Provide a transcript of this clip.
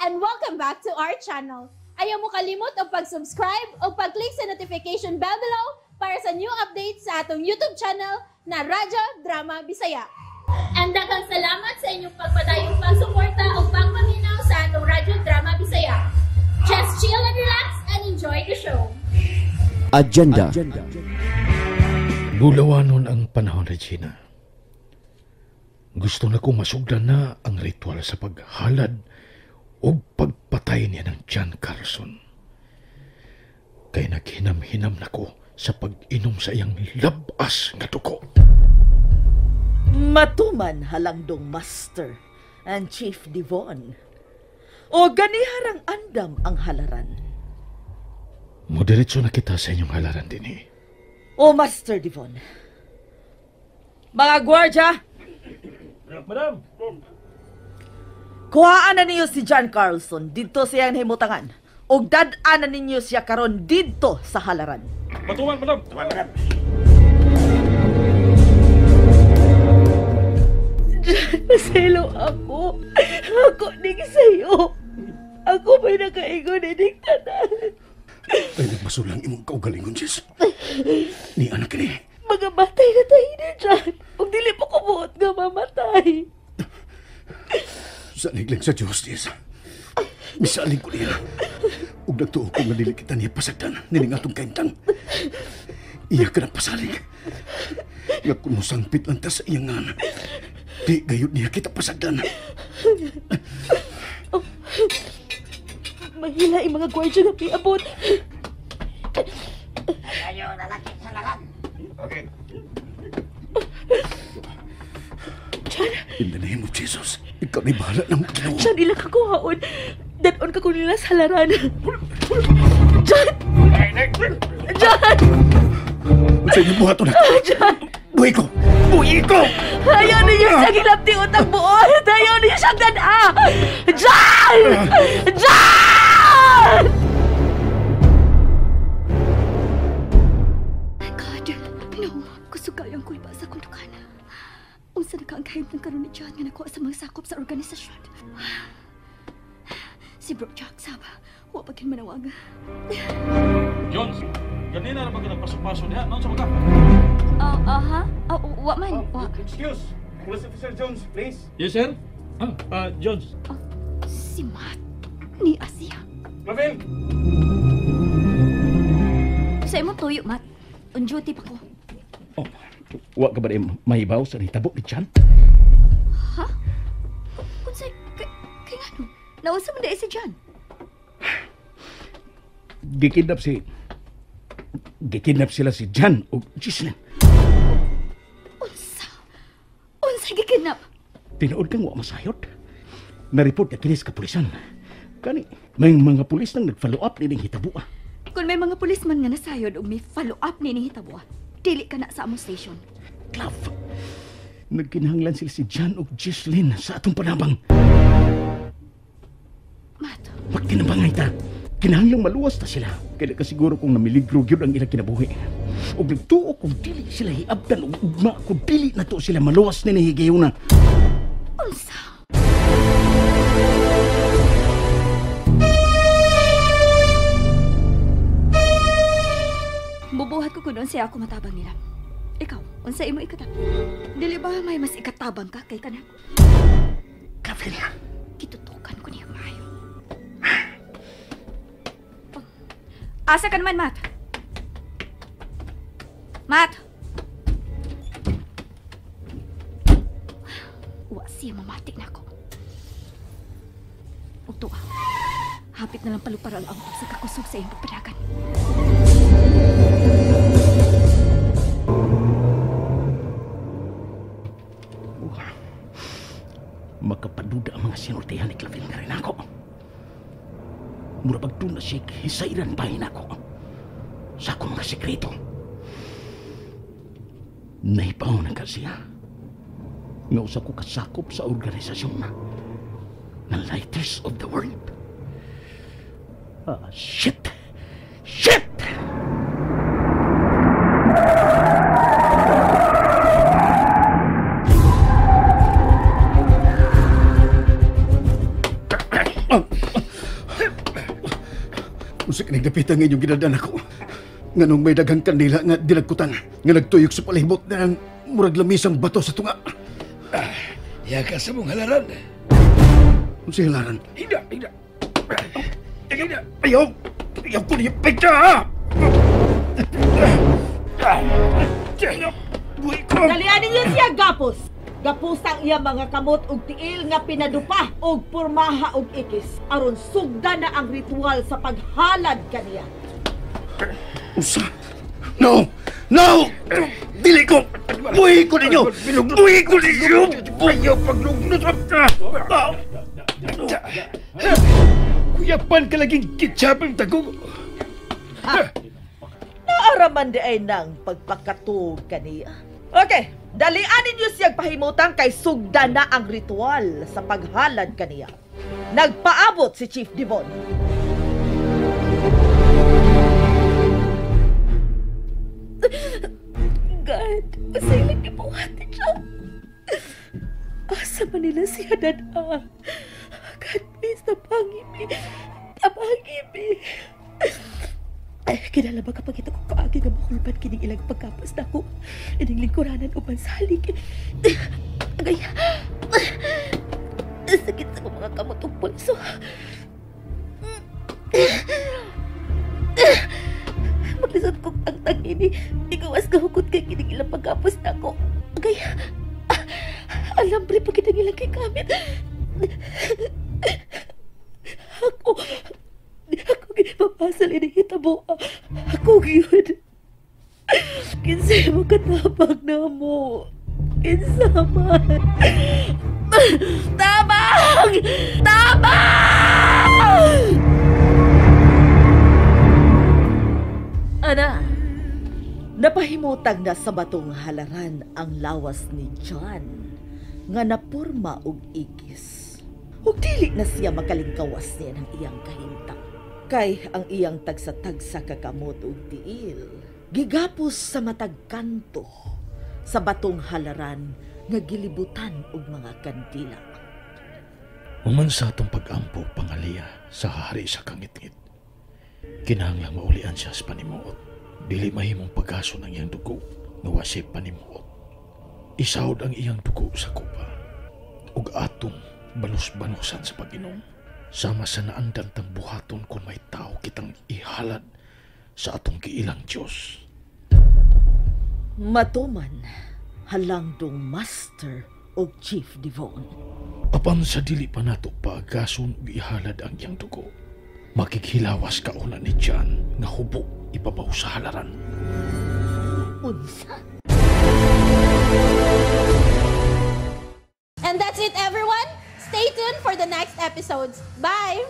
And welcome back to our channel. Ayaw mo kalimot og pag-subscribe o pag-click sa notification bell below para sa new updates sa atong YouTube channel na Radyo Drama Bisaya. And daghang salamat sa inyong pagpadayong pagsuporta o pagpaminaw sa atong Radyo Drama Bisaya. Just chill and relax and enjoy the show. Agenda. Lulawanon ang panahon, Regina. Gusto na kong masugdan na ang ritual sa paghalad o pagpatay niya ng John Carlson. Kay naghinam-hinam na ko sa pag-inom sa iyang labas nga dugo. Matuman halangdong Master and Chief Devon. O ganiharang andam ang halaran. Mudiretso na kita sa inyong halaran din eh. O Master Devon. Mga gwardya! Madam! Kuhaan na ninyo si John Carlson dito sa iyang himutangan. O dad-an na ninyo siya karon dito sa halaran. Matuman, madam! Tuman, madam! John, maselo ako. Ako ning sayo. Ako may nakaingon ining tanan. Ay, nagmasulang imong kaugalingon, sis. Ni anak ni. Mga matay na tayo ni John. Ug dili pa kumuot nga mamatay. Salig lang sa Diyos, sis. Misalig ko niya. Ug nagtuo ko nga dili kita niya pasagdan. Nining atong kaimtang. Iya ka ng pasalig. Nga kung musangpit lang ta sa iyang ngan, di gayud niya kita pasagdan. Oh. Mahila yung mga gwardiya na piabot. Ayaw lalaki sa lalan. Okay. John. In the name of Jesus, ikaw na'y bahala ng Ginoo. John, ilang kakuhaon. Dadon ka ko nila sa halaran. John! John! Sa inyong buhat na. John! Buhi ko! Buhi ko! Ayaw ninyo siyang hilabti utang buot! Ayaw ninyo siyang dada! John! John! God, no. Kusog kayong kulpa sa kuntukana. Unsa na ka ang kahimtang karon ni John nga nakuha sa mga sakop sa organisasyon. Si Bro Jack, saba. Wa pa gyud manawag. Jones, ganina ra ba ka nagpaso-paso diha? Naon sa mga? Ha? Wa man. Wa. Excuse. Police Officer Jones, please. Yes, sir. Jones. Si Matt. Ni Asia. Clavel! Sa imong tuyo, Matt. On duty pa ko. Oh, wa ka ba rin mahibaw sa nitabo ni John? Ha? Unsay kay ngano? Nausa man dai si John. Gikidnap sila si John o Gislin. Unsa? Unsa gikidnap? Tinuod kang wa masayod. Nareport na kini sa kapulisan. Kani, may mga pulis nang nag-follow up nining hitabua. Kung may mga pulis man nga nasayod og may follow up nining hitabua, dili ka na sa among station. Clav, nagkinahanglan sila si John o Gislin sa atong panabang. Matt. Magtinabangay ta. Kinahanglang maluwas ta sila. Kaya kasiguro kung namiligro gyud ang ilang kinabuhi. Ug nagtuo kung dili sila hiabdan og ugma, kung dili na to sila maluwas ni higayuna. Unsa? Bubuhat ko kuno siya ako matabang nila. Ikaw, unsa imo ikatabang? Dili ba may mas ikatabang ka kay kanako? Clavel. Kitutukan ko niya maayo. Oh. Asa ka naman, Matt? Matt! Wa siya mamatik na ako. Ug tuwa. Hapit na lang palupara ang awak sa kakusog sa iyong pagpadagan. Makapaduda ang mga sinultihan ni Clavel nga rin ako. Mura pag doon na siya, hisairan bahin ako. Sa akong mga sekreto. Naipaw na ka siya. Nga usa ko kasakop sa organisasyon na Lighters of the World. Ah, shit! Shit! Unsa kining dapita nga inyong ginadan ako? Nganong may daghang kandila nga dinagkutan, nga nagtuyok sa palibot na ang murag lamisang bato sa tunga. Diya ka sa mong halaran. Unsa halaran? Hida, hida. Hida. Ayaw! Ayaw ko niya pita! Dalian ninyo siya, Gapos! Gapos ang iya mga kamot og tiil nga pinadupa og pormaha og ikis aron sugda na ang ritual sa paghalad kaniya. Usa! No! No! Dili ko! Buhi ko ninyo! Buhi ko ninyo! Ayaw paglugnot! Kuyapan ka laging kitsapang tagog! Naaraman di ay nang pagpakatug kaniya. Okay, dalian ninyo siyang pahimutan kay sugda na ang ritual sa paghalad kaniya. Nagpaabot si Chief Devon. God, masailang gibuhat siya. Asa man nila siya dada. God, please, tabangi mi. Tabangi mi. Ay, kinala ba kapag ito kong kaagi nga makulban kining ilang pagkapas na ko. Ining lingkuranan uban salig. Agay, sakit sa kong mga kamot ug pulso. Maglisod kong tangtang ini. Ikawas kahukot kay kining ilang pagkapos na ko. Agay, alambre pa kitang ilang gigamit. Ako gipapasal ini hitabo. Ako gyud. Kinsay makatabang na mo. Kinsa man. Tabang! Tabang! Ana, napahimutang na sa batong halaran ang lawas ni John nga napurma og ikis. Ug dili na siya makalingkawas niya ng iyang kahimtang. Kay ang iyang tagsa-tagsa kakamot og tiil, gigapos sa matag kanto sa batong halaran nga gilibutan og mga kandila. Human sa atong pag-ampo pangaliya sa hari sa kangitngit, kinahanglang maulian siya sa panimuot. Dili mahimong pagaso ng iyang dugo nga wa siya panimuot. Isahod ang iyang dugo sa kupa ug atong balus-banusan sa pag-inom. Sama sa naandan tang buhaton kung may tao kitang ihalad sa atong giilang Diyos. Matuman, halangdong Master o Chief Devon. Apan sa dili pa nato paagason ug ihalad ang iyang dugo, makikhilawas kauna ni John nga hubo ibabaw sa halaran. Unsa? And that's it, everyone. Stay tuned for the next episodes. Bye!